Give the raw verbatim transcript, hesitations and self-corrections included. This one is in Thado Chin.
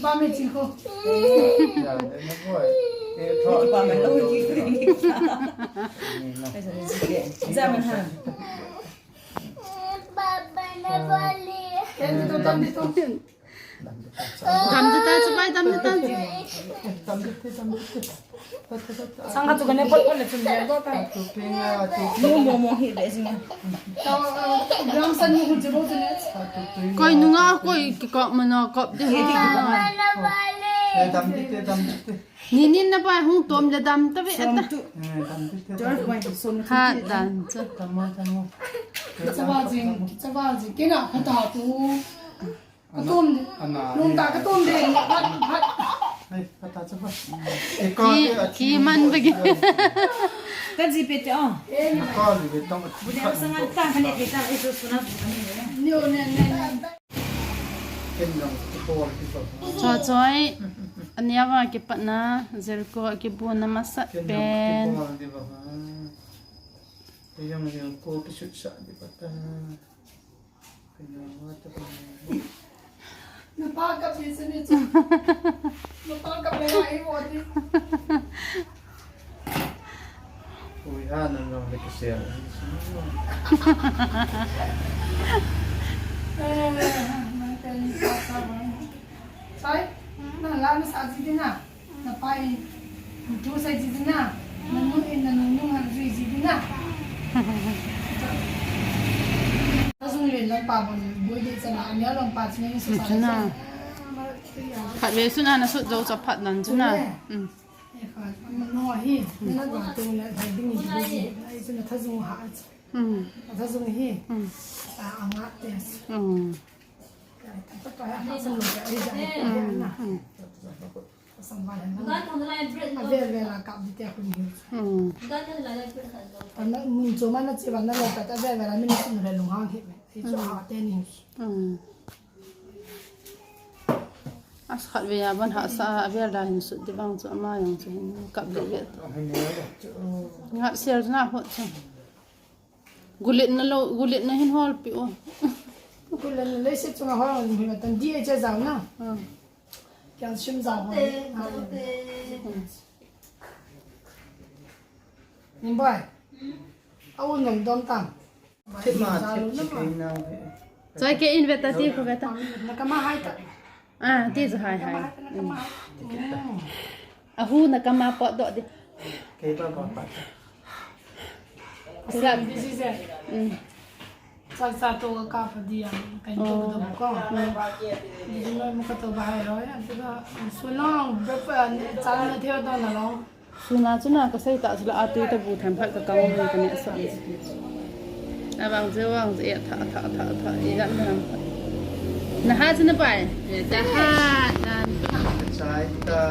Pame chiko. Pame lo ki. Zaman ha. Baba na bali. Dam ta ta, chibai, dam ta ta. Sanga tu kane pot pot le chun le go ta. Mo mo mo hi be jing. Gram san ni hu je bo tu ne. Koi nunga koi ki kap mana kap de ha. Ni nin na bai hung tom le dam ta ve ta. Ha dan cha. Chawa jing, chawa jing. Kena kata tu. Katum de. Ana. Nung ta katum de. Hat, hat. Ai, kata chapa. Ki, ki man bagi. Ka ji pe te o. Ka li be tang. Bu de sang an ta ka ne ke ta e so suna bu ka ne. Ni o ne ne. Ken nang ko ko ki ko. Cho choi. Ania va kipatna, Jericho kibuna masat pen. Ken nang ko ko di ba. Yang yang ko ki sut sa di ba ta. Napa kap ni sini tu. Napa kap ni ai mo ni. Ui ha nan long le kasial. Eh, man kan ni pa sa man. Sai, na la na sa ji ding na. Na pai, tu sai ji ding na. Na nu in na nu nu han ji ji ding na. Ta zung le lang pa bon, boi de chana, ania long pa chini su sa. Chana. Khat ve suna na sut jo cha phat nan chuna. Chuna. Mm. E kha, ma no hi, na ba tu le, he ding ni ji ji, ai chuna ta zung ha. Mm. Ta zung hi. Mm. A, anga te. Mm. Ta pa ha sa lo ka ai ja. Mm. Mm. Avel vel a kap ding tia khun hi. Hmm. Ana mun chom ana che vang na lo ta avel vel a min sun le lung hang hi. Hi chu a te ni. Hmm. As khat ve a ban ha sa avel da hin sut di vang chu ama jong chu hin kap le ve. Ngat sel na hot chu. Gulet na lo, gulet na hin hol pi o. Gulet na le se chunga hol ni ma tan di e che jao na. Hmm. Calcium jao hol. Ni bai. Au nom dom tam. Thip ma, thip, thip na. Choi ke in ve ta ti ko ve ta. Na kama hai ta. Ah, ti chu hai hai. Ahu na kama pot doh di. Kei pa pa pa. Sila busy se. Mm. Sa sa to ka pa di ya. Kan to do ko. Di no mo ka to ba hai ro ya. Ti ba so long breakfast cha na theo do na long. Suna chuna ka sei ta sula atu ta bu tham phat ka kang ka ne sa. Abang je wang je tha tha tha tha i jan tham. Na ha chuna pai. Ta ha nan. Chai ta.